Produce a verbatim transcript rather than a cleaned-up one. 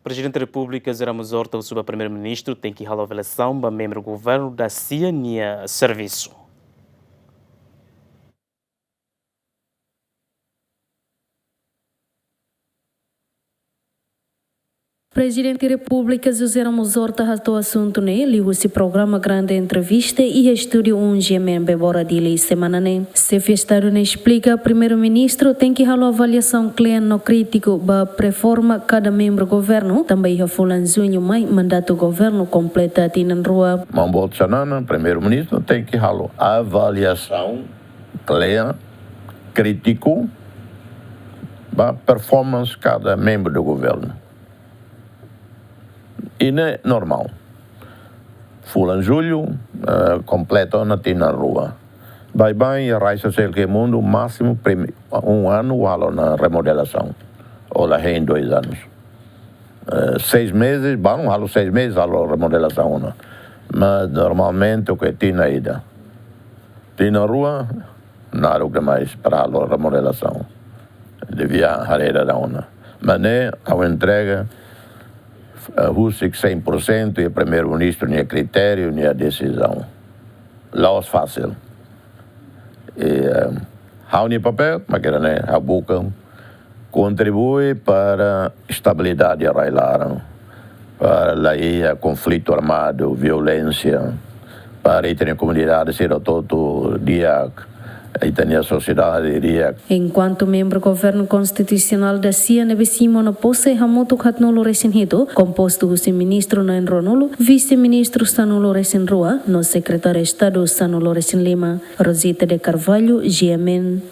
Prezidente Repúblika José Ramos Horta husu ba Primeiru-Ministru tenke halo avaliasaun ba membru governu dasia nia servisu. Prezidente Repúblika José Ramos Horta hato'o asuntu ne'e liuhusi programa Grande Entrevista iha Estúdiu um G M N Bebora Dili semana ne'e. Xefe Estadu ne'e esplika Primeiru-Ministru tenke halo avaliasaun klean no krítiku ba performa kada membru governu, tanba iha fulan Juñu mai mandatu governu kompleta tinan rua. Maun boot Xanana, Primeiru-Ministru tenke halo avaliasaun klean, krítiku ba performance kada membru do governu. I ne'e normál. Fulan Jullu, eh, kompleta ona tinan rua. Baibain iha rai sosiál ke mundu másimu prim-, um ano halo ona remodelasaun. Ou la hein dois anos. Eh, seis meses, balun halo seis meses halo remodelasaun ona. Mas normalmente o ke tinan ida. Tinan rua, naruk demais para halo remodelasaun. Devia haree dadaun ona. Mas ne'e, ha'u entrega, eh, husik cem por cento iha Primeiru-Ministru nia kritériu, nia desizaun. La'ós fásil. I, eh, ha'u-nia papél, mak ne'e, ha'u buka kontribui para estabilidade iha rai-laran, para la iha konflitu armadu, violénsia, para ita-nia komunidade sira hotu-hotu di'ak, ita-nia sosiedade di'ak. Enkuantu membru Governu Konstitusionál dasia ne'ebé simu ona pose hamutuk haatnulu-resin-hitu, kompostu husi ministru na'in ruanulu, vise-ministru sanulu-resin-rua, no Sekretáriu Estadu sanulu-resin-lima. Rosita de Carvalho, G M N.